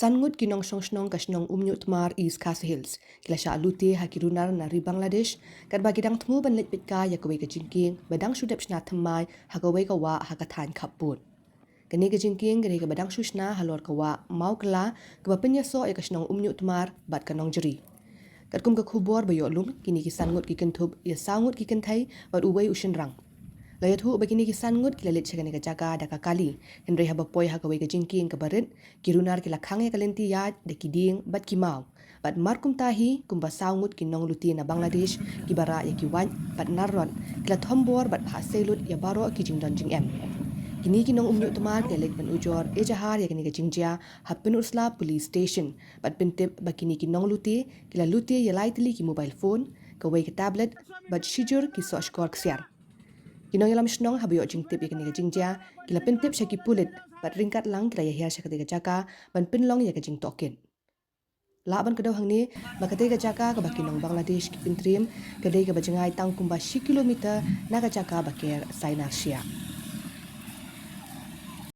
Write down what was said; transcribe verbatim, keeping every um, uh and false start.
San ngut ki nongshong shnong ka shnong Umñiuhtmar, East Khasi Hills, ki la shah lute ha ki runar na ri Bangladesh katba ki dang thmu ban leit peit kai ïa kawei ka jingkieng ba dang shu dep shna thymmai ha kawei ka wah ha ka thaiñ khappud. Kane ka jingkieng ka dei kaba dang shu shna halor ka wah Mawkylla kaba pynïasoh ïa ka shnong Umñiuhtmar bad ka Nongjri. Katkum ka khubor ba ïoh lum, kine ki san ngut ki kynthup ïa saw ngut ki kynthei bad uwei u shynrang. La ïathuh ba kine ki san ngut ki la leit sha kane ka jaka da ka kali, hynrei haba poi ha kawei ka jingkieng kaba rit, ki runar ki la khang ïa ka lynti ïaid da ki dieng bad ki maw. Bad mar kumta hi, kumba saw ngut ki nonglute na Bangladesh kiba rah ïa ki wait bad nar rot, ki la thombor bad phah seilut ïa baroh ki jingdon jingem. Kine ki nong Umñiuhtmar ki la leit ban ujor ejahar ïa kane ka jingjia ha Pynursla Police Station bad pyntip ba kine ki nonglute ki la lute ïa lai tylli ki mobile phone, kawei ka tablet bad shijur ki sohshkor ksiar. Ki nongïalam shnong haba ïoh jingtip ïa kane ka jingjia, ki la pyntip sha ki pulit bad ryngkat lang ki la ïahiar sha katei ka jaka ban pynlong ïa ka jingtohkit. Lah ban kdew hangne ba katei ka jaka kaba ki nong Bangladesh ki pyntriem ka dei kaba jngai tang kumba shi kilometer na ka jaka ba ker Sainar Shiah.